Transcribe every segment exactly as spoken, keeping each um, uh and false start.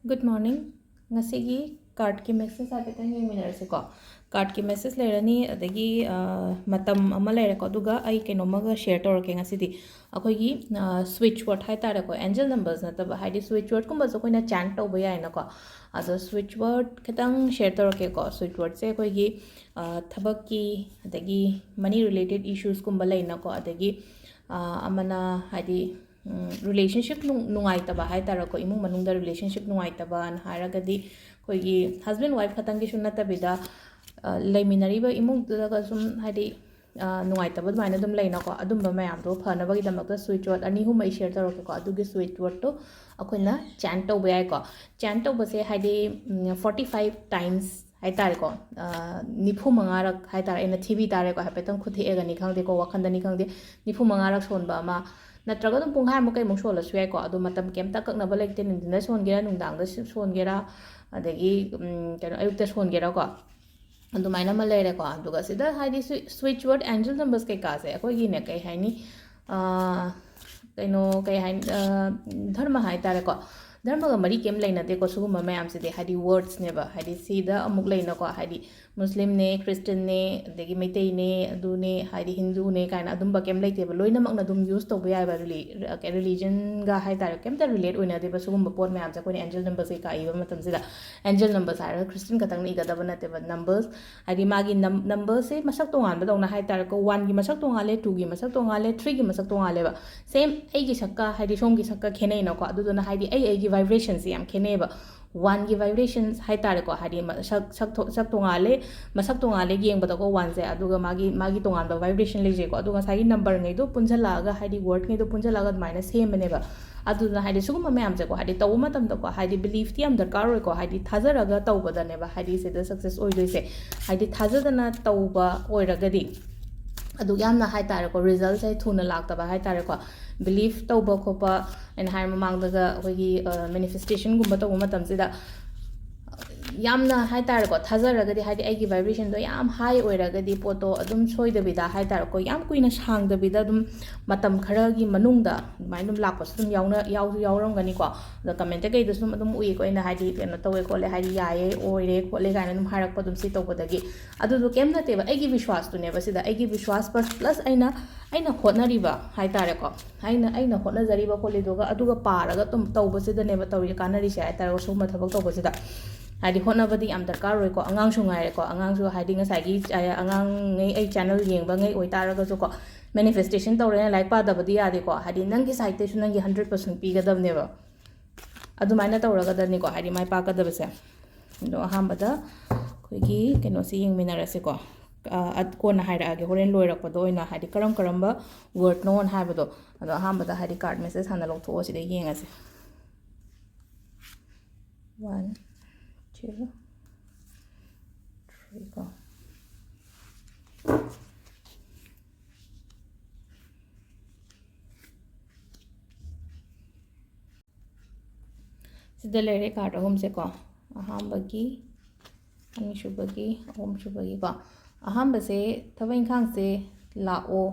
Good morning. ꯉꯁꯤꯒꯤ cardꯀꯤ message ꯍꯥꯏꯐꯦꯠꯇꯪ ꯌꯦꯡꯃꯤꯟꯅꯔꯁꯤꯀꯣ. Cardꯀꯤ message ꯂꯩꯔꯅꯤ, ꯑꯗꯒꯤ ꯃꯇꯝ ꯑꯃ ꯂꯩꯔꯦꯀꯣ. ꯑꯗꯨꯒ ꯑꯩ ꯀꯩꯅꯣꯝꯃꯒ share ꯇꯧꯔꯛꯀꯦ ꯉꯁꯤꯗꯤ. ꯑꯩꯈꯣꯏꯒꯤ switch word ꯍꯥꯏ ꯇꯥꯔꯦꯀꯣ, angel numbers ꯅꯠꯇꯕ, ꯍꯥꯏꯗꯤ switch wordꯀꯨꯝꯕꯁꯨ ꯑꯩꯈꯣꯏꯅ chant ꯇꯧꯕ ꯌꯥꯏꯅꯀꯣ. ꯑꯗꯣ switch word ꯈꯤꯇꯪ share ꯇꯧꯔꯛꯀꯦꯀꯣ. Switch wordꯁꯦ ꯑꯩꯈꯣꯏꯒꯤ ꯊꯕꯛꯀꯤ, ꯑꯗꯒꯤ money related issuesꯀꯨꯝꯕ ꯂꯩꯅꯀꯣ. ꯑꯗꯒꯤ ꯑꯃꯅ ꯍꯥꯏꯗꯤ relationship ꯅꯨꯡꯉꯥꯏꯇꯕ ꯍꯥꯏ ꯇꯥꯔꯦꯀꯣ, ꯏꯃꯨꯡ ꯃꯅꯨꯡꯗ relationship ꯅꯨꯡꯉꯥꯏꯇꯕꯅ ꯍꯥꯏꯔꯒꯗꯤ ꯑꯩꯈꯣꯏꯒꯤ husband wife ꯈꯛꯇꯪꯒꯤꯁꯨ ꯅꯠꯇꯕꯤꯗ, ꯂꯩꯃꯤꯟꯅꯔꯤꯕ ꯏꯃꯨꯡꯗꯨꯗꯒ ꯁꯨꯝ ꯍꯥꯏꯗꯤ ꯅꯨꯡꯉꯥꯏꯇꯕ ꯑꯗꯨꯃꯥꯏꯅ ꯑꯗꯨꯝ ꯂꯩꯅꯀꯣ. ꯑꯗꯨꯝꯕ ꯃꯌꯥꯝꯗꯣ ꯐꯅꯕꯒꯤꯗꯃꯛꯇ switch word ꯑꯅꯤ ꯑꯍꯨꯝ ꯑꯩ share ꯇꯧꯔꯛꯀꯦꯀꯣ. ꯑꯗꯨꯒꯤ switch wordꯇꯣ ꯑꯩꯈꯣꯏꯅ chant ꯇꯧꯕ ꯌꯥꯏꯀꯣ. Chant ꯇꯧꯕꯁꯦ ꯍꯥꯏꯗꯤ forty five times ꯍꯥꯏ ꯇꯥꯔꯦꯀꯣ. ꯅꯤꯐꯨ ꯃꯉꯥꯔꯛ ꯍꯥꯏ ꯇꯥꯔꯦ, ꯑꯩꯅ ꯊꯤꯕꯤ ꯇꯥꯔꯦꯀꯣ, ꯍꯥꯏꯐꯦꯠꯇꯪ ꯈꯨꯠ ꯊꯦꯛꯑꯒꯅꯤ ꯈꯪꯗꯦꯀꯣ, ꯋꯥꯈꯟꯗꯅꯤ ꯈꯪꯗꯦ, ꯅꯤꯐꯨ ꯃꯉꯥꯔꯛ ꯁꯣꯟꯕ ꯑꯃ, ꯅꯠꯇ꯭ꯔꯒ ꯑꯗꯨꯝ ꯄꯨꯡꯈꯥꯏꯃꯨꯛ ꯀꯩꯃꯨꯛ ꯁꯣꯜꯂꯁꯨ ꯌꯥꯏꯀꯣ. ꯑꯗꯣ ꯃꯇꯝ ꯀꯩꯝꯇ ꯑꯀꯛꯅꯕ ꯂꯩꯇꯦ, ꯅꯨꯡꯊꯤꯟꯗ ꯁꯣꯟꯒꯦꯔꯥ, ꯅꯨꯡꯗꯥꯡꯗ ꯁꯣꯟꯒꯦꯔꯥ, ꯑꯗꯒꯤ ꯀꯩꯅꯣ, ꯑꯌꯨꯛꯇ ꯁꯣꯟꯒꯦꯔꯥꯀꯣ, ꯑꯗꯨꯃꯥꯏꯅ ꯑꯃ ꯂꯩꯔꯦꯀꯣ. ꯑꯗꯨꯒ ꯁꯤꯗ ꯍꯥꯏꯗꯤ switch word, angel numbers ꯀꯩꯀꯥꯁꯦ ꯑꯩꯈꯣꯏꯒꯤꯅꯦ, ꯀꯩ ꯍꯥꯏꯅꯤ, ꯀꯩꯅꯣ, ꯀꯩ ꯍꯥꯏ, ꯙꯔꯃ ꯍꯥꯏ ꯇꯥꯔꯦꯀꯣ. ꯙꯔꯃꯒ ꯃꯔꯤ ꯀꯩꯝ ꯂꯩꯅꯗꯦꯀꯣ ꯁꯤꯒꯨꯝꯕ ꯃꯌꯥꯝꯁꯤꯗꯤ, ꯍꯥꯏꯗꯤ wordsꯅꯦꯕ. ꯍꯥꯏꯗꯤ ꯁꯤꯗ ꯑꯃꯨꯛ ꯂꯩꯅꯀꯣ, ꯍꯥꯏꯗꯤ ꯃꯨꯁꯂꯤꯝꯅꯦ, ꯈ꯭ꯔꯤꯁꯇꯤꯌꯟꯅꯦ, ꯑꯗꯒꯤ ꯃꯩꯇꯩꯅꯦ, ꯑꯗꯨꯅꯦ, ꯍꯥꯏꯗꯤ ꯍꯤꯟꯗꯨꯅꯦ ꯀꯥꯏꯅ ꯑꯗꯨꯝꯕ ꯀꯩꯝ ꯂꯩꯇꯦꯕ. ꯂꯣꯏꯅꯃꯛꯅ ꯑꯗꯨꯝ use ꯇꯧꯕ ꯌꯥꯏꯕ, ꯔꯤꯂꯤ-, ꯔꯤꯂꯤꯖꯟꯒ ꯍꯥꯏ ꯇꯥꯔꯦ, ꯀꯩꯝꯇ relate ꯑꯣꯏꯅꯗꯦꯕ ꯁꯤꯒꯨꯝꯕ ꯄꯣꯠ ꯃꯌꯥꯝꯁꯦ ꯑꯩꯈꯣꯏꯅ angel numbers ꯀꯩꯀꯥ ꯏꯕ ꯃꯇꯝꯁꯤꯗ. Angel numbers ꯍꯥꯏꯔꯒ ꯈ꯭ꯔꯤꯁꯇꯤꯌꯟ ꯈꯛꯇꯪꯅ ꯏꯒꯗꯕ ꯅꯠꯇꯦꯕ. Numbers ꯍꯥꯏꯗꯤ ꯃꯥꯒꯤ ꯅꯝ-, numberꯁꯦ ꯃꯁꯛ ꯇꯣꯉꯥꯟꯕꯗꯧꯅ ꯍꯥꯏ ꯇꯥꯔꯦꯀꯣ. Oneꯒꯤ ꯃꯁꯛ ꯇꯣꯉꯥꯜꯂꯦ, twoꯒꯤ ꯃꯁꯛ ꯇꯣꯉꯥꯜꯂꯦ, threeꯒꯤ ꯃꯁꯛ ꯇꯣꯉꯥꯜꯂꯦꯕ. Same ꯑꯩꯒꯤ ꯁꯛꯀ ꯍꯥꯏꯗꯤ ꯁꯣꯝꯒꯤ ꯁꯛꯀ ꯈꯦꯠꯅꯩꯅꯀꯣ. ꯑꯗꯨꯗꯨꯅ ꯍꯥꯏꯗꯤ ꯑꯩ ꯑꯩꯒꯤ vibrationꯁꯦ ꯌꯥꯝ ꯈꯦꯠꯅꯩꯌꯦꯕ. Oneꯒꯤ vibrations ꯍꯥꯏ ꯇꯥꯔꯦꯀꯣ, ꯍꯥꯏꯗꯤ ꯃ-, ꯁꯛ, ꯁꯛ ꯊꯣ-, ꯁꯛ ꯇꯣꯉꯥꯜꯂꯦ, ꯃꯁꯛ ꯇꯣꯉꯥꯜꯂꯦ ꯌꯦꯡꯕꯗꯀꯣ oneꯁꯦ, ꯑꯗꯨꯒ ꯃꯥꯒꯤ, ꯃꯥꯒꯤ ꯇꯣꯉꯥꯟꯕ vibration ꯂꯩꯖꯩꯀꯣ. ꯑꯗꯨꯒ ꯉꯁꯥꯏꯒꯤ numberꯉꯩꯗꯣ ꯄꯨꯟꯁꯤꯜꯂꯛꯑꯒ, ꯍꯥꯏꯗꯤ wordꯉꯩꯗꯣ ꯄꯨꯟꯁꯤꯜꯂꯛꯑꯒ ꯑꯗꯨꯃꯥꯏꯅ ꯁꯦꯝꯕꯅꯦꯕ. ꯑꯗꯨꯗꯨꯅ ꯍꯥꯏꯗꯤ ꯁꯤꯒꯨꯝꯕ ꯃꯌꯥꯝꯁꯦꯀꯣ, ꯍꯥꯏꯗꯤ ꯇꯧꯕ ꯃꯇꯝꯗꯀꯣ, ꯍꯥꯏꯗꯤ beliefꯇꯤ ꯌꯥꯝ ꯗꯔꯀꯥꯔ ꯑꯣꯏꯀꯣ, ꯍꯥꯏꯗꯤ ꯊꯥꯖꯔꯒ ꯇꯧꯕꯗꯅꯦꯕ ꯍꯥꯏꯗꯤ ꯁꯤꯗ success ꯑꯣꯏꯗꯣꯏꯁꯦ. ꯍꯥꯏꯗꯤ ꯊꯥꯖꯗꯅ ꯇꯧꯕ ꯑꯣꯏꯔꯒꯗꯤ ꯑꯗꯨꯛ ꯌꯥꯝꯅ ꯍꯥꯏ ꯇꯥꯔꯦꯀꯣ, resultꯁꯦ ꯊꯨꯅ ꯂꯥꯛꯇꯕ ꯍꯥꯏ ꯇꯥꯔꯦꯀꯣ. Belief ꯇꯧꯕ ꯈꯣꯠꯄ, ꯑꯩꯅ ꯍꯥꯏ ꯃꯃꯥꯡꯗꯒ ꯑꯩꯈꯣꯏꯒꯤ manifestationꯒꯨꯝꯕ ꯇꯧꯕ ꯃꯇꯝꯁꯤꯗ ꯌꯥꯝꯅ ꯍꯥꯏꯇꯥꯔꯦꯀꯣ, ꯊꯥꯖꯔꯒꯗꯤ, ꯍꯥꯏꯗꯤ ꯑꯩꯒꯤ vibrationꯗꯣ ꯌꯥꯝ high ꯑꯣꯏꯔꯒꯗꯤ ꯄꯣꯠꯇꯣ ꯑꯗꯨꯝ ꯁꯣꯏꯗꯕꯤꯗ ꯍꯥꯏꯇꯥꯔꯦꯀꯣ, ꯌꯥꯝ ꯀꯨꯏꯅ ꯁꯥꯡꯗꯕꯤꯗ ꯑꯗꯨꯝ ꯃꯇꯝ ꯈꯔꯒꯤ ꯃꯅꯨꯡꯗ ꯑꯗꯨꯃꯥꯏꯅ ꯑꯗꯨꯝ ꯂꯥꯛꯄꯁꯨ ꯑꯗꯨꯝ ꯌꯥꯎꯅ-, ꯌꯥꯎꯁꯨ ꯌꯥꯎꯔꯝꯒꯅꯤꯀꯣ꯫ ꯑꯗꯣ commentꯇ ꯀꯩꯗꯁꯨ ꯑꯗꯨꯝ, ꯑꯗꯨꯝ ꯎꯏꯀꯣ ꯑꯩꯅ, ꯍꯥꯏꯗꯤ ꯀꯩꯅꯣ ꯇꯧꯋꯦ ꯈꯣꯠꯂꯦ, ꯍꯥꯏꯗꯤ ꯌꯥꯏꯌꯦ, ꯑꯣꯏꯔꯦ ꯈꯣꯠꯂꯦ ꯀꯥꯏꯅ ꯑꯗꯨꯝ ꯍꯥꯏꯔꯛꯄ ꯑꯗꯨꯝ ꯁꯤ ꯇꯧꯕꯗꯒꯤ꯫ ꯑꯗꯨꯗꯣ ꯀꯩꯝ ꯅꯠꯇꯦꯕ, ꯑꯩꯒꯤ ꯕꯤꯁ꯭ꯋꯥꯁꯇꯨꯅꯦꯕ ꯁꯤꯗ, ꯑꯩꯒꯤ ꯕꯤꯁ꯭ꯋꯥꯁ plus, plus ꯑꯩꯅ, ꯑꯩꯅ ꯍꯣꯠꯅꯔꯤꯕ ꯍꯥꯏꯇꯥꯔꯦꯀꯣ, ꯑꯩꯅ, ꯑꯩꯅ ꯍꯣꯠꯅꯖꯔꯤꯕ ꯈꯣꯠꯂꯤꯗꯨꯒ ꯑꯗꯨꯒ ꯄꯥꯔꯒ ꯑꯗꯨꯝ ꯇꯧꯕꯁꯤꯗꯅꯦꯕ ꯇꯧꯔꯤꯁꯦ, ꯀꯥꯟꯅꯔꯤꯁꯦ ꯍꯥꯏꯇꯥꯔꯦꯀꯣ, ꯁꯤꯒꯨꯝꯕ ꯊꯕꯛ ꯇꯧꯕꯁꯤꯗ꯫ ꯍꯥꯏꯗꯤ ꯍꯣꯠꯅꯕꯗꯤ ꯌꯥꯝ ꯗꯔꯀꯥꯔ ꯑꯣꯏꯀꯣ, ꯑꯉꯥꯡꯁꯨ ꯉꯥꯏꯔꯦꯀꯣ, ꯑꯉꯥꯡꯁꯨ ꯍꯥꯏꯗꯤ ꯉꯁꯥꯏꯒꯤ, ꯑ, ꯑꯉꯥꯡꯉꯩ ꯑꯩ channel ꯌꯦꯡꯕꯉꯩ ꯑꯣꯏꯇꯥꯔꯒꯁꯨꯀꯣ, manifestation ꯇꯧꯔꯦꯅ ꯂꯥꯏꯔꯤꯛ ꯄꯥꯗꯕꯗꯤ ꯌꯥꯗꯦꯀꯣ, ꯍꯥꯏꯗꯤ ꯅꯪꯒꯤ sideꯇꯩꯁꯨ ꯅꯪꯒꯤ hundred percent ꯄꯤꯒꯗꯕꯅꯦꯕ꯫ ꯑꯗꯨꯃꯥꯏꯅ ꯇꯧꯔꯒꯗꯅꯤꯀꯣ, ꯍꯥꯏꯗꯤ ꯃꯥꯏ ꯄꯥꯛꯀꯗꯕꯁꯦ꯫ ꯑꯗꯣ ꯑꯍꯥꯟꯕꯗ ꯑꯩꯈꯣꯏꯒꯤ ꯀꯩꯅꯣꯁꯦ ꯌꯦꯡꯃꯤꯟꯅꯔꯁꯤꯀꯣ꯫ ꯑ, ꯑꯠ-, ꯀꯣꯟꯅ ꯍꯥꯏꯔꯛꯑꯒꯦ, ꯍꯣꯔꯦꯟ ꯂꯣꯏꯔꯛꯄꯗ ꯑꯣꯏꯅ, ꯍꯥꯏꯗꯤ ꯀꯔꯝ ꯀꯔꯝꯕ wordꯅꯣꯅ ꯍꯥꯏꯕꯗꯣ꯫ ꯑꯗꯣ ꯑꯍꯥꯟꯕꯗ ꯍꯥꯏꯗꯤ card message ꯍꯥꯟꯅ ꯂꯧꯊꯣꯛꯑꯣ, ꯁꯤꯗ ꯌꯦꯡꯉꯁꯦ꯫ One, two, three ꯀꯣ꯫ ꯁꯤꯗ ꯂꯩꯔꯦ card ꯑꯍꯨꯝꯁꯦꯀꯣ꯫ ꯑꯍꯥꯟꯕꯒꯤ, ꯑꯅꯤꯁꯨꯕꯒꯤ, ꯑꯍꯨꯝꯁꯨꯕꯒꯤꯀꯣ꯫ ꯑꯍꯥꯟꯕꯁꯦ ꯊꯕꯛ ꯏꯪꯈꯥꯡꯁꯦ ꯂꯥꯛꯑꯣ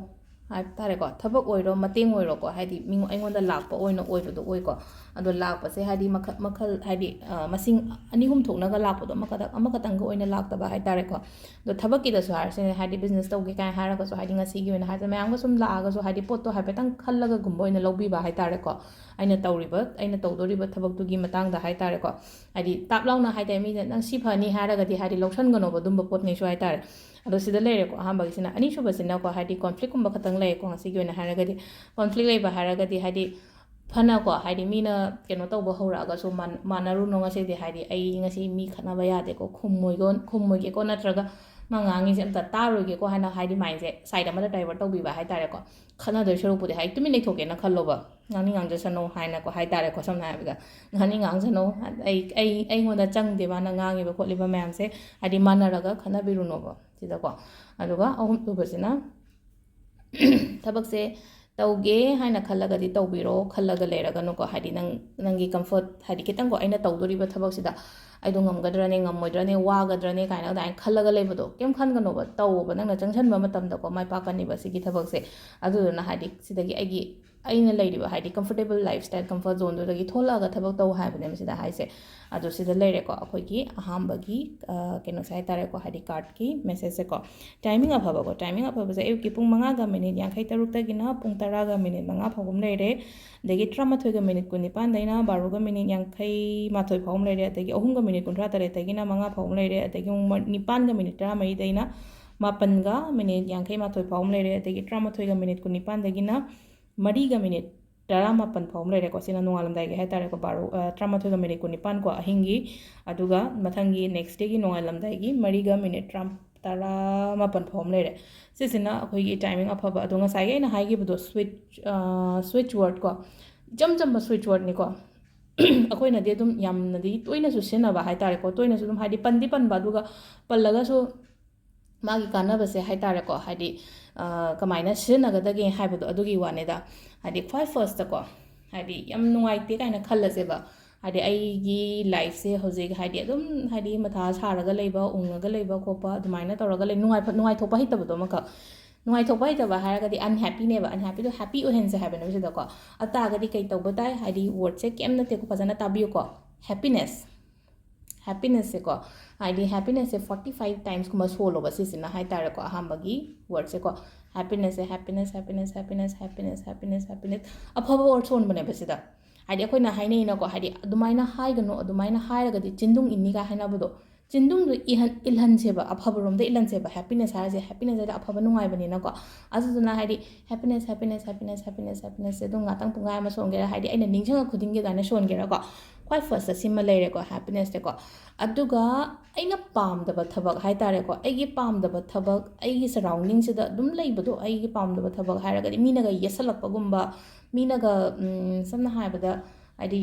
ꯍꯥꯏꯕ ꯇꯥꯔꯦꯀꯣ꯫ ꯊꯕꯛ ꯑꯣꯏꯔꯣ, ꯃꯇꯦꯡ ꯑꯣꯏꯔꯣꯀꯣ, ꯍꯥꯏꯗꯤ ꯃꯤꯉꯣ-, ꯑꯩꯉꯣꯟꯗ ꯂꯥꯛꯄ ꯑꯣꯏꯅ ꯑꯣꯏꯕꯗꯣ ꯑꯣꯏꯀꯣ꯫ ꯑꯗꯣ ꯂꯥꯛꯄꯁꯦ ꯍꯥꯏꯗꯤ ꯃꯈꯜ ꯃꯈꯜ, ꯍꯥꯏꯗꯤ, ꯑ, ꯃꯁꯤꯡ ꯑꯅꯤ ꯑꯍꯨꯝ ꯊꯣꯛꯅꯒ ꯂꯥꯛꯄꯗꯣ, ꯑꯃꯈꯛꯇꯪ, ꯑꯃꯈꯛꯇꯪꯒ ꯑꯣꯏꯅ ꯂꯥꯛꯇꯕ ꯍꯥꯏꯇꯥꯔꯦꯀꯣ꯫ ꯑꯗꯣ ꯊꯕꯛꯀꯤꯗꯁꯨ ꯍꯥꯏꯔꯁꯤꯅꯦ, ꯍꯥꯏꯗꯤ business ꯇꯧꯒꯦ ꯀꯥꯏꯅ ꯍꯥꯏꯔꯒꯁꯨ, ꯍꯥꯏꯗꯤ ꯉꯁꯤꯒꯤ ꯑꯣꯏꯅ ꯍꯥꯏꯔꯁꯦ, ꯃꯌꯥꯝꯒ ꯁꯨꯝ ꯂꯥꯛꯑꯒꯁꯨ, ꯍꯥꯏꯗꯤ ꯄꯣꯠꯇꯣ ꯍꯥꯏꯐꯦꯠꯇꯪ ꯈꯜꯂꯒꯒꯨꯝꯕ ꯑꯣꯏꯅ ꯂꯧꯕꯤꯕ ꯍꯥꯏꯇꯥꯔꯦꯀꯣ꯫ ꯑꯩꯅ ꯇꯧꯔꯤꯕ, ꯑꯩꯅ ꯇꯧꯗꯣꯔꯤꯕ ꯊꯕꯛꯇꯨꯒꯤ ꯃꯇꯥꯡꯗ ꯍꯥꯏꯇꯥꯔꯦꯀꯣ꯫ ꯍꯥꯏꯗꯤ ꯇꯥꯞ ꯂꯥꯎꯅ ꯍꯥꯏꯇꯥꯔꯦ, ꯃꯤꯅ "ꯅꯪ ꯁꯤ ꯐꯅꯤ" ꯍꯥꯏꯔꯒꯗꯤ ꯍꯥꯏꯗꯤ ꯂꯧꯁꯟꯒꯅꯣꯕ ꯑꯗꯨꯝꯕ ꯄꯣꯠꯉꯩꯁꯨ ꯍꯥꯏꯇꯥꯔꯦ꯫ ꯑꯗꯣ ꯁꯤꯗ ꯂꯩꯔꯦꯀꯣ, ꯑꯍꯥꯟꯕꯒꯤꯁꯤꯅ꯫ ꯑꯅꯤꯁꯨꯕꯁꯤꯅꯀꯣ, ꯍꯥꯏꯗꯤ conflictꯀꯨꯝꯕ ꯈꯛꯇꯪ ꯂꯩꯌꯦꯀꯣ ꯉꯁꯤꯒꯤ ꯑꯣꯏꯅ ꯍꯥꯏꯔꯒꯗꯤ꯫ Conflict ꯂꯩꯕ ꯍꯥꯏꯔꯒꯗꯤ ꯍꯥꯏꯗꯤ ꯐꯅꯀꯣ, ꯍꯥꯏꯗꯤ ꯃꯤꯅ ꯀꯩꯅꯣ ꯇꯧꯕ ꯍꯧꯔꯛꯑꯒꯁꯨ ꯃꯥꯟ-, ꯃꯥꯟꯅꯔꯨꯅꯣ ꯉꯁꯤꯗꯤ, ꯍꯥꯏꯗꯤ ꯑꯩ ꯉꯁꯤ ꯃꯤ ꯈꯠꯅꯕ ꯌꯥꯗꯦꯀꯣ, ꯈꯨꯝꯃꯣꯏꯒꯣ-, ꯈꯨꯝꯃꯣꯏꯒꯦꯀꯣ, ꯅꯠꯇ꯭ꯔꯒ ꯃꯥ ꯉꯥꯡꯉꯤꯁꯦ ꯑꯝꯇ ꯇꯥꯔꯣꯏꯒꯦꯀꯣ ꯍꯥꯏꯅ ꯍꯥꯏꯗꯤ mindꯁꯦ side ꯑꯃꯗ divert ꯇꯧꯕꯤꯕ ꯍꯥꯏꯇꯥꯔꯦꯀꯣ꯫ ꯈꯠꯅꯗꯣꯏ ꯁꯔꯨꯛꯄꯨꯗꯤ ꯍꯥꯏꯗꯤ ꯇꯨꯃꯤꯟ ꯂꯩꯊꯣꯛꯀꯦꯅ ꯈꯜꯂꯣꯕ꯫ ꯉꯥꯡꯅꯤꯡ ꯉꯥꯡꯖꯁꯅꯨ ꯍꯥꯏꯅꯀꯣ ꯍꯥꯏꯇꯥꯔꯦꯀꯣ, ꯁꯝꯅ ꯍꯥꯏꯔꯕꯗ ꯉꯥꯡꯅꯤꯡ ꯉꯥꯡꯖꯅꯨ, ꯑꯩ, ꯑꯩ, ꯑꯩꯉꯣꯟꯗ ꯆꯪꯗꯦ ꯃꯥꯅ ꯉꯥꯡꯉꯤꯕ ꯈꯣꯠꯂꯤꯕ ꯃꯌꯥꯝꯁꯦ, ꯍꯥꯏꯗꯤ ꯃꯥꯟꯅꯔꯒ ꯈꯟꯅꯕꯤꯔꯨꯅꯣꯕ ꯁꯤꯗꯀꯣ꯫ ꯑꯗꯨꯒ ꯑꯍꯨꯝꯁꯨꯕꯁꯤꯅ ꯊꯕꯛꯁꯦ ꯇꯧꯒꯦ ꯍꯥꯏꯅ ꯈꯜꯂꯒꯗꯤ ꯇꯧꯕꯤꯔꯣ, ꯈꯜꯂꯒ ꯂꯩꯔꯒꯅꯨꯀꯣ꯫ ꯍꯥꯏꯗꯤ ꯅꯪ, ꯅꯪꯒꯤ comfort, ꯍꯥꯏꯗꯤ ꯈꯤꯇꯪꯀꯣ, ꯑꯩꯅ ꯇꯧꯗꯣꯔꯤꯕ ꯊꯕꯛꯁꯤꯗ ꯑꯩꯗꯣ ꯉꯝꯒꯗ꯭ꯔꯅꯦ, ꯉꯝꯃꯣꯏꯗ꯭ꯔꯅꯦ, ꯋꯥꯒꯗ꯭ꯔꯅꯦ ꯀꯥꯏꯅ ꯑꯗꯨꯃꯥꯏꯅ ꯈꯜꯂꯒ ꯂꯩꯕꯗꯣ ꯀꯩꯝ ꯈꯟꯒꯅꯣꯕ꯫ ꯇꯧꯋꯣꯕ, ꯅꯪꯅ ꯆꯪꯁꯟꯕ ꯃꯇꯝꯗꯀꯣ ꯃꯥꯏ ꯄꯥꯛꯀꯅꯤꯕ ꯁꯤꯒꯤ ꯊꯕꯛꯁꯦ꯫ ꯑꯗꯨꯗꯨꯅ ꯍꯥꯏꯗꯤ ꯁꯤꯗꯒꯤ ꯑꯩꯒꯤ, ꯑꯩꯅ ꯂꯩꯔꯤꯕ ꯍꯥꯏꯗꯤ comfortable lifestyle, comfort zoneꯗꯨꯗꯒꯤ ꯊꯣꯛꯂꯛꯑꯒ ꯊꯕꯛ ꯇꯧ ꯍꯥꯏꯕꯅꯦꯕ ꯁꯤꯗ ꯍꯥꯏꯁꯦ꯫ ꯑꯗꯣ ꯁꯤꯗ ꯂꯩꯔꯦꯀꯣ ꯑꯩꯈꯣꯏꯒꯤ ꯑꯍꯥꯟꯕꯒꯤ, ꯑ, ꯀꯩꯅꯣꯁꯦ ꯍꯥꯏꯇꯥꯔꯦꯀꯣ, ꯍꯥꯏꯗꯤ cardꯀꯤ messageꯁꯦꯀꯣ꯫ Timing ꯑꯐꯕꯀꯣ, timing ꯑꯐꯕꯁꯦ ꯑꯌꯨꯛꯀꯤ ꯄꯨꯡ ꯃꯉꯥꯒ minute ꯌꯥꯡꯈꯩ ꯇꯔꯨꯛꯇꯒꯤꯅ ꯄꯨꯡ ꯇꯔꯥꯒ minute ꯃꯉꯥ ꯐꯥꯎꯕ ꯑꯃ ꯂꯩꯔꯦ꯫ ꯑꯗꯒꯤ ꯇꯔꯥꯃꯥꯊꯣꯏꯒ minute ꯀꯨꯟꯅꯤꯄꯥꯟꯗꯩꯅ ꯕꯥꯔꯣꯒ minute ꯌꯥꯡꯈꯩ ꯃꯥꯊꯣꯏ ꯐꯥꯎꯕ ꯑꯃ ꯂꯩꯔꯦ꯫ ꯑꯗꯒꯤ ꯑꯍꯨꯝꯒ minute ꯀꯨꯟꯊ꯭ꯔꯥ ꯇꯔꯦꯠꯇꯒꯤꯅ ꯃꯉꯥ ꯐꯥꯎꯕ ꯑꯃ ꯂꯩꯔꯦ꯫ ꯑꯗꯒꯤ ꯑꯃꯨꯛ ꯃ-, ꯅꯤꯄꯥꯟꯒ minute ꯇꯔꯥꯃꯔꯤꯗꯩꯅ ꯃꯥꯄꯟꯒ minute ꯌꯥꯡꯈꯩ ꯃꯥꯊꯣꯏ ꯐꯥꯎꯕ ꯑꯃ ꯂꯩꯔꯦ꯫ ꯑꯗꯒꯤ ꯇꯔꯥꯃꯥꯊꯣꯏꯒ minute ꯀꯨꯟꯅꯤꯄꯥꯟꯗꯒꯤꯅ ꯃꯔꯤꯒ minute ꯇꯔꯥꯃꯥꯄꯟ ꯐꯥꯎꯕ ꯑꯃ ꯂꯩꯔꯦꯀꯣ꯫ ꯁꯤꯅ ꯅꯣꯡꯉꯥꯜꯂꯝꯗꯥꯏꯒꯤ ꯍꯥꯏꯇꯥꯔꯦꯀꯣ, ꯕꯥꯔꯣ, ꯑ, ꯇꯔꯥꯃꯥꯊꯣꯏꯒ minute ꯀꯨꯟꯅꯤꯄꯥꯟ ꯀꯣ, ꯑꯍꯤꯡꯒꯤ꯫ ꯑꯗꯨꯒ ꯃꯊꯪꯒꯤ next dayꯒꯤ ꯅꯣꯡꯉꯥꯜꯂꯝꯗꯥꯏꯒꯤ ꯃꯔꯤꯒ minute ꯇꯔꯥ-, ꯇꯔꯥꯃꯥꯄꯟ ꯐꯥꯎꯕ ꯑꯃ ꯂꯩꯔꯦ꯫ ꯁꯤꯁꯤꯅ ꯑꯩꯈꯣꯏꯒꯤ timing ꯑꯐꯕ꯫ ꯑꯗꯣ ꯉꯁꯥꯏꯒꯤ ꯑꯩꯅ ꯍꯥꯏꯈꯤꯕꯗꯣ, switch, ꯑ, switch word ꯀꯣ, ꯏꯆꯝ ꯆꯝꯕ switch wordꯅꯤꯀꯣ꯫ ꯑꯩꯈꯣꯏꯅꯗꯤ ꯑꯗꯨꯝ ꯌꯥꯝꯅꯗꯤ ꯇꯣꯏꯅꯁꯨ ꯁꯤꯖꯤꯟꯅꯕ ꯍꯥꯏꯇꯥꯔꯦꯀꯣ, ꯇꯣꯏꯅꯁꯨ ꯑꯗꯨꯝ ꯍꯥꯏꯗꯤ ꯄꯟꯗꯤ ꯄꯟꯕ, ꯑꯗꯨꯒ ꯄꯜꯂꯒꯁꯨ ꯃꯥꯒꯤ ꯀꯥꯟꯅꯕꯁꯦ ꯍꯥꯏꯇꯥꯔꯦꯀꯣ, ꯍꯥꯏꯗꯤ, ꯑ, ꯀꯃꯥꯏꯅ ꯁꯤꯖꯤꯟꯅꯒꯗꯒꯦ ꯍꯥꯏꯕꯗꯣ ꯑꯗꯨꯒꯤ ꯋꯥꯅꯤꯗ꯫ ꯍꯥꯏꯗꯤ ꯈ꯭ꯋꯥꯏ firstꯇꯀꯣ, ꯍꯥꯏꯗꯤ ꯌꯥꯝ ꯅꯨꯡꯉꯥꯏꯇꯦ ꯀꯥꯏꯅ ꯈꯜꯂꯁꯦꯕ꯫ ꯍꯥꯏꯗꯤ ꯑꯩꯒꯤ lifeꯁꯦ ꯍꯧꯖꯤꯛ ꯍꯥꯏꯗꯤ ꯑꯗꯨꯝ ꯍꯥꯏꯗꯤ ꯃꯊꯥ ꯁꯥꯔꯒ ꯂꯩꯕ, ꯎꯪꯉꯒ ꯂꯩꯕ ꯈꯣꯠꯄ ꯑꯗꯨꯃꯥꯏꯅ ꯇꯧꯔꯒ ꯂꯩ, ꯅꯨꯡꯉꯥꯏꯐ-, ꯅꯨꯡꯉꯥꯏꯊꯣꯛꯄ ꯍꯩꯇꯕꯗꯣ ꯑꯃꯈꯛ꯫ ꯅꯨꯡꯉꯥꯏꯊꯣꯛꯄ ꯍꯩꯇꯕ ꯍꯥꯏꯔꯒꯗꯤ unhappyꯅꯦꯕ, unhappyꯗꯣ happy ꯑꯣꯏꯍꯟꯁꯦ ꯍꯥꯏꯕꯅꯦꯕ ꯁꯤꯗꯀꯣ꯫ ꯑꯗꯨ ꯇꯥꯔꯒꯗꯤ ꯀꯩ ꯇꯧꯕ ꯇꯥꯏ? ꯍꯥꯏꯗꯤ wordꯁꯦ ꯀꯩꯝ ꯅꯠꯇꯦꯀꯣ, ꯐꯖꯅ ꯇꯥꯕꯤꯌꯨꯀꯣ, happiness꯫ Happinessꯁꯦꯀꯣ, ꯍꯥꯏꯗꯤ happinessꯁꯦ forty five timesꯀꯨꯝꯕ ꯁꯣꯜꯂꯣꯕ ꯁꯤꯁꯤꯅ ꯍꯥꯏꯇꯥꯔꯦꯀꯣ꯫ ꯑꯍꯥꯟꯕꯒꯤ wordꯁꯦꯀꯣ, happinessꯁꯦ, happiness, happiness, happiness, happiness, happiness, happiness, ꯑꯐꯕ word ꯁꯣꯟꯕꯅꯦꯕ ꯁꯤꯗ꯫ ꯍꯥꯏꯗꯤ ꯑꯩꯈꯣꯏꯅ ꯍꯥꯏꯅꯩꯅꯀꯣ, ꯍꯥꯏꯗꯤ ꯑꯗꯨꯃꯥꯏꯅ ꯍꯥꯏꯒꯅꯨ, ꯑꯗꯨꯃꯥꯏꯅ ꯍꯥꯏꯔꯒꯗꯤ ꯆꯤꯟꯗꯨꯡ ꯏꯟꯅꯤ ꯀꯥꯏ ꯍꯥꯏꯅꯕꯗꯣ, ꯆꯤꯟꯗꯨꯡꯗꯣ ꯏꯍꯟ-, ꯏꯜꯍꯟꯁꯦꯕ, ꯑꯐꯕꯔꯣꯝꯗ ꯏꯜꯍꯟꯁꯦꯕ꯫ Happiness ꯍꯥꯏꯔꯤꯁꯦ, happiness ꯍꯥꯏꯗꯤ ꯑꯐꯕ ꯅꯨꯡꯉꯥꯏꯕꯅꯤꯅꯀꯣ꯫ ꯑꯗꯨꯗꯨꯅ ꯍꯥꯏꯗꯤ happiness, happiness, happiness, happiness, happinessꯁꯦ ꯑꯗꯨꯝ ꯉꯥꯛꯇꯪ ꯄꯨꯡꯈꯥꯏ ꯑꯃ ꯁꯣꯟꯒꯦꯔꯥ, ꯍꯥꯏꯗꯤ ꯑꯩꯅ ꯅꯤꯡꯁꯤꯡꯉꯛ ꯈꯨꯗꯤꯡꯒꯤ ꯑꯗꯨꯃꯥꯏꯅ ꯁꯣꯟꯒꯦꯔꯥꯀꯣ꯫ ꯈ꯭ꯋꯥꯏ firstꯇ ꯁꯤꯃ ꯂꯩꯔꯦꯀꯣ, happinessꯁꯦꯀꯣ꯫ ꯑꯗꯨꯒ ꯑꯩꯅ ꯄꯥꯝꯗꯕ ꯊꯕꯛ ꯍꯥꯏꯇꯥꯔꯦꯀꯣ, ꯑꯩꯒꯤ ꯄꯥꯝꯗꯕ ꯊꯕꯛ, ꯑꯩꯒꯤ surroundingꯁꯤꯗ ꯑꯗꯨꯝ ꯂꯩꯕꯗꯣ, ꯑꯩꯒꯤ ꯄꯥꯝꯗꯕ ꯊꯕꯛ ꯍꯥꯏꯔꯒꯗꯤ ꯃꯤꯅꯒ ꯌꯦꯠꯁꯜꯂꯛꯄꯒꯨꯝꯕ, ꯃꯤꯅꯒ, ꯎꯝ, ꯁꯝꯅ ꯍꯥꯏꯔꯕꯗ, ꯍꯥꯏꯗꯤ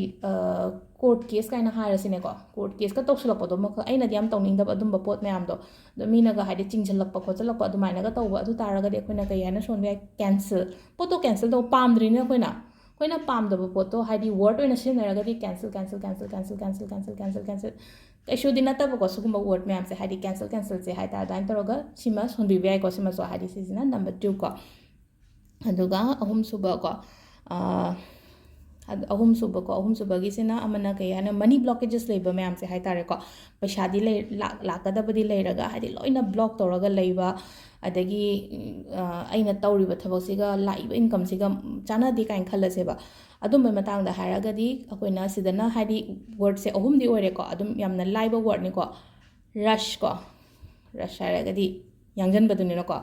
ꯀꯣꯔꯠ ꯀꯦꯁ ꯀꯥꯏꯅ ꯍꯥꯏꯔꯁꯤꯅꯦꯀꯣ, ꯀꯣꯔꯠ ꯀꯦꯁꯀ ꯇꯧꯁꯤꯜꯂꯛꯄꯗꯣ ꯃꯈꯜ, ꯑꯩꯅꯗꯤ ꯌꯥꯝ ꯇꯧꯅꯤꯡꯗꯕ ꯑꯗꯨꯝꯕ ꯄꯣꯠ ꯃꯌꯥꯝꯗꯣ, ꯑꯗꯣ ꯃꯤꯅꯒ ꯍꯥꯏꯗꯤ ꯆꯤꯡꯁꯤꯜꯂꯛꯄ ꯈꯣꯠꯆꯜꯂꯛꯄ ꯑꯗꯨꯃꯥꯏꯅꯒ ꯇꯧꯕ, ꯑꯗꯨ ꯇꯥꯔꯒꯗꯤ ꯑꯩꯈꯣꯏꯅ ꯀꯩ ꯍꯥꯏꯅ ꯁꯣꯟꯕ ꯌꯥꯏ? ꯀꯦꯟꯁꯦꯜ꯫ ꯄꯣꯠꯇꯣ ꯀꯦꯟꯁꯦꯜ ꯇꯧꯕ ꯄꯥꯝꯗ꯭ꯔꯤꯅꯦ ꯑꯩꯈꯣꯏꯅ꯫ ꯑꯩꯈꯣꯏꯅ ꯄꯥꯝꯗꯕ ꯄꯣꯠꯇꯣ ꯍꯥꯏꯗꯤ ꯋꯥꯔꯗ ꯑꯣꯏꯅ ꯁꯤꯖꯤꯟꯅꯔꯒꯗꯤ cancel, cancel, cancel, cancel, cancel, cancel, cancel. ꯀꯩꯁꯨꯗꯤ ꯅꯠꯇꯕꯀꯣ ꯁꯤꯒꯨꯝꯕ ꯋꯥꯔꯗ ꯃꯌꯥꯝꯁꯦ, ꯍꯥꯏꯗꯤ ꯀꯦꯟꯁꯦꯜ, ꯀꯦꯟꯁꯦꯜꯁꯦ ꯍꯥꯏꯇꯥꯔꯦ꯫ ꯑꯗꯨꯃꯥꯏꯅ ꯇꯧꯔꯒ ꯁꯤꯃ ꯁꯣꯟꯕꯤꯕ ꯌꯥꯏꯀꯣ, ꯁꯤꯃꯁꯨ, ꯍꯥꯏꯗꯤ ꯁꯤꯁꯤꯅ ꯅꯝꯕꯔ ꯇꯨ ꯀꯣ꯫ ꯑꯗꯨꯒ ꯑꯍꯨꯝꯁꯨꯕ ꯀꯣ, ꯑ, ꯑꯗ-, ꯑꯍꯨꯝꯁꯨꯕꯀꯣ, ꯑꯍꯨꯝꯁꯨꯕꯒꯤꯁꯤꯅ ꯑꯃꯅ ꯀꯩ ꯍꯥꯏꯅ, ꯃꯅꯤ ꯕ꯭ꯂꯣꯀꯦꯖꯦꯁ ꯂꯩꯕ ꯃꯌꯥꯝꯁꯦ ꯍꯥꯏꯇꯥꯔꯦꯀꯣ꯫ ꯄꯩꯁꯥꯗꯤ ꯂꯩ-, ꯂꯥꯛ-, ꯂꯥꯛꯀꯗꯕꯗꯤ ꯂꯩꯔꯒ, ꯍꯥꯏꯗꯤ ꯂꯣꯏꯅ ꯕ꯭ꯂꯣꯛ ꯇꯧꯔꯒ ꯂꯩꯕ, ꯑꯗꯒꯤ, ꯎꯝ, ꯑ, ꯑꯩꯅ ꯇꯧꯔꯤꯕ ꯊꯕꯛꯁꯤꯒ ꯂꯥꯛꯏꯕ ꯏꯟꯀꯝꯁꯤꯒ ꯆꯥꯟꯅꯗꯦ ꯀꯥꯏꯅ ꯈꯜꯂꯁꯦꯕ꯫ ꯑꯗꯨꯝꯕꯩ ꯃꯇꯥꯡꯗ ꯍꯥꯏꯔꯒꯗꯤ ꯑꯩꯈꯣꯏꯅ ꯁꯤꯗꯅ, ꯍꯥꯏꯗꯤ ꯋꯥꯔꯗꯁꯦ ꯑꯍꯨꯝꯗꯤ ꯑꯣꯏꯔꯦꯀꯣ, ꯑꯗꯨꯝ ꯌꯥꯝꯅ ꯂꯥꯏꯕ ꯋꯥꯔꯗꯅꯤꯀꯣ꯫ ꯔꯁ ꯀꯣ, ꯔꯁ ꯍꯥꯏꯔꯒꯗꯤ ꯌꯥꯡꯁꯤꯟꯕꯗꯨꯅꯤꯅꯀꯣ꯫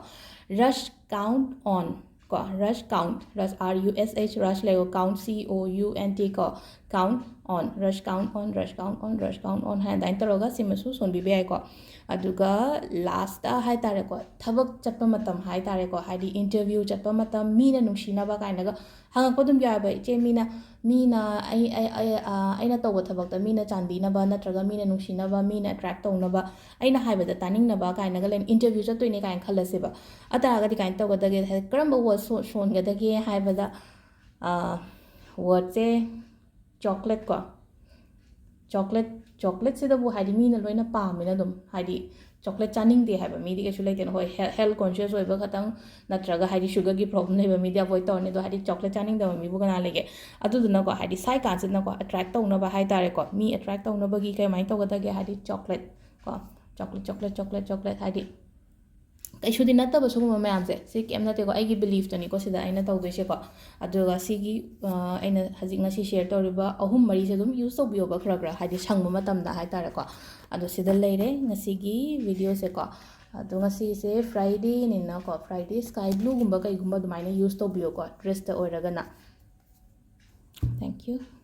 Rush count on ꯀꯣ, rush count, rush, R U S H, rush ꯂꯩꯀꯣ, count, C O U N T ꯀꯣ, count on, rush count on, rush count on, rush count on ꯍꯥꯏꯅ ꯑꯗꯨꯃꯥꯏꯅ ꯇꯧꯔꯒ ꯁꯤꯃꯁꯨ ꯁꯣꯟꯕꯤꯕ ꯌꯥꯏꯀꯣ꯫ ꯑꯗꯨꯒ ꯂꯥꯁꯇ ꯍꯥꯏꯇꯥꯔꯦꯀꯣ, ꯊꯕꯛ ꯆꯠꯄ ꯃꯇꯝ ꯍꯥꯏꯇꯥꯔꯦꯀꯣ, ꯍꯥꯏꯗꯤ ꯏꯟꯇꯔꯚ꯭ꯌꯨ ꯆꯠꯄ ꯃꯇꯝ, ꯃꯤꯅ ꯅꯨꯡꯁꯤꯅꯕ ꯀꯥꯏꯅꯒ ꯍꯪꯉꯛꯄ ꯑꯗꯨꯝ ꯌꯥꯎꯋꯦꯕ, "ꯏꯆꯦ, ꯃꯤꯅ, ꯑꯩ, ꯑꯩ, ꯑꯩ, ꯑ, ꯑꯩꯅ ꯇꯧꯕ ꯊꯕꯛꯇ ꯃꯤꯅ ꯆꯥꯟꯕꯤꯅꯕ ꯅꯠꯇ꯭ꯔꯒ ꯃꯤꯅ ꯅꯨꯡꯁꯤꯅꯕ, ꯃꯤꯅ ꯑꯦꯇ꯭ꯔꯦꯛ ꯇꯧꯅꯕ, ꯑꯩꯅ ꯍꯥꯏꯕꯗ ꯇꯥꯅꯤꯡꯅꯕ" ꯀꯥꯏꯅꯒ ꯂꯩ, ꯏꯟꯇꯔꯚ꯭ꯌꯨ ꯆꯠꯇꯣꯏꯅꯦ ꯀꯥꯏꯅ ꯈꯜꯂꯁꯦꯕ꯫ ꯑꯗꯨ ꯇꯥꯔꯒꯗꯤ ꯀꯃꯥꯏꯅ ꯇꯧꯒꯗꯒꯦ ꯍꯥꯏ, ꯀꯔꯝꯕ ꯋꯥꯔꯗ ꯁꯣ-, ꯁꯣꯟꯒꯗꯒꯦ ꯍꯥꯏꯕꯗ, ꯑ, ꯋꯥꯔꯗꯁꯦ ꯆꯣꯀ꯭ꯂꯦꯠ ꯀꯣ, ꯆꯣꯀ꯭ꯂꯦꯠ, ꯆꯣꯀ꯭ꯂꯦꯠꯁꯤꯗꯕꯨ ꯍꯥꯏꯗꯤ ꯃꯤꯅ ꯂꯣꯏꯅ ꯄꯥꯝꯃꯤꯅ ꯑꯗꯨꯝ, ꯍꯥꯏꯗꯤ ꯆꯣꯀ꯭ꯂꯦꯠ ꯆꯥꯅꯤꯡꯗꯦ ꯍꯥꯏꯕ ꯃꯤꯗꯤ ꯀꯩꯁꯨ ꯂꯩꯇꯦꯅ꯫ ꯍꯣꯏ, ꯍꯦ-, ꯍꯦꯜꯊ ꯀꯣꯟꯁꯤꯌꯁ ꯑꯣꯏꯕ ꯈꯛꯇꯪ, ꯅꯠꯇ꯭ꯔꯒ ꯍꯥꯏꯗꯤ ꯁꯨꯒꯔꯒꯤ ꯄ꯭ꯔꯣꯕ꯭ꯂꯦꯝ ꯂꯩꯕ ꯃꯤꯗꯤ ꯑꯦꯚꯣꯏꯗ ꯇꯧꯔꯅꯤ꯫ ꯑꯗꯣ ꯍꯥꯏꯗꯤ ꯆꯣꯀ꯭ꯂꯦꯠ ꯆꯥꯅꯤꯡꯗꯕ ꯃꯤꯕꯨ ꯀꯅꯥ ꯂꯩꯒꯦ? ꯑꯗꯨꯗꯨꯅꯀꯣ, ꯍꯥꯏꯗꯤ ꯁꯥꯏ ꯀꯥꯟꯁꯤꯗꯅꯀꯣ, ꯑꯦꯇ꯭ꯔꯦꯛ ꯇꯧꯅꯕ ꯍꯥꯏꯇꯥꯔꯦꯀꯣ, ꯃꯤ ꯑꯦꯇ꯭ꯔꯦꯛ ꯇꯧꯅꯕꯒꯤ ꯀꯃꯥꯏꯅ ꯇꯧꯒꯗꯒꯦ? ꯍꯥꯏꯗꯤ ꯆꯣꯀ꯭ꯂꯦꯠ ꯀꯣ, ꯆꯣꯀ꯭ꯂꯦꯠ, ꯆꯣꯀ꯭ꯂꯦꯠ, ꯆꯣꯀ꯭ꯂꯦꯠ, ꯆꯣꯀ꯭ꯂꯦꯠ, ꯍꯥꯏꯗꯤ ꯀꯩꯁꯨꯗꯤ ꯅꯠꯇꯕ ꯁꯤꯒꯨꯝꯕ ꯃꯌꯥꯝꯁꯦ, ꯁꯤ ꯀꯩꯝ ꯅꯠꯇꯦꯀꯣ, ꯑꯩꯒꯤ ꯕꯤꯂꯤꯐꯇꯅꯤꯀꯣ ꯁꯤꯗ ꯑꯩꯅ ꯇꯧꯗꯣꯏꯁꯦꯀꯣ꯫ ꯑꯗꯨꯒ ꯁꯤꯒꯤ, ꯑ, ꯑꯩꯅ ꯍꯧꯖꯤꯛ ꯉꯁꯤ ꯁꯤꯌꯔ ꯇꯧꯔꯤꯕ ꯑꯍꯨꯝ ꯃꯔꯤꯁꯦ ꯑꯗꯨꯝ ꯌꯨꯁ ꯇꯧꯕꯤꯌꯣꯕ ꯈꯔ ꯈꯔ, ꯍꯥꯏꯗꯤ ꯁꯪꯕ ꯃꯇꯝꯗ ꯍꯥꯏꯇꯥꯔꯦꯀꯣ꯫ ꯑꯗꯣ ꯁꯤꯗ ꯂꯩꯔꯦ ꯉꯁꯤꯒꯤ ꯚꯤꯗꯤꯑꯣꯁꯦꯀꯣ꯫ ꯑꯗꯣ ꯉꯁꯤꯁꯦ ꯐ꯭ꯔꯥꯏꯗꯦꯅꯤꯅꯀꯣ, ꯐ꯭ꯔꯥꯏꯗꯦ ꯁ꯭ꯀꯥꯏ ꯕ꯭ꯂꯨꯒꯨꯝꯕ ꯀꯩꯒꯨꯝꯕ ꯑꯗꯨꯃꯥꯏꯅ ꯌꯨꯁ ꯇꯧꯕꯤꯌꯣꯀꯣ, ꯗ꯭ꯔꯦꯁꯇ ꯑꯣꯏꯔꯒꯅ꯫ Thank you.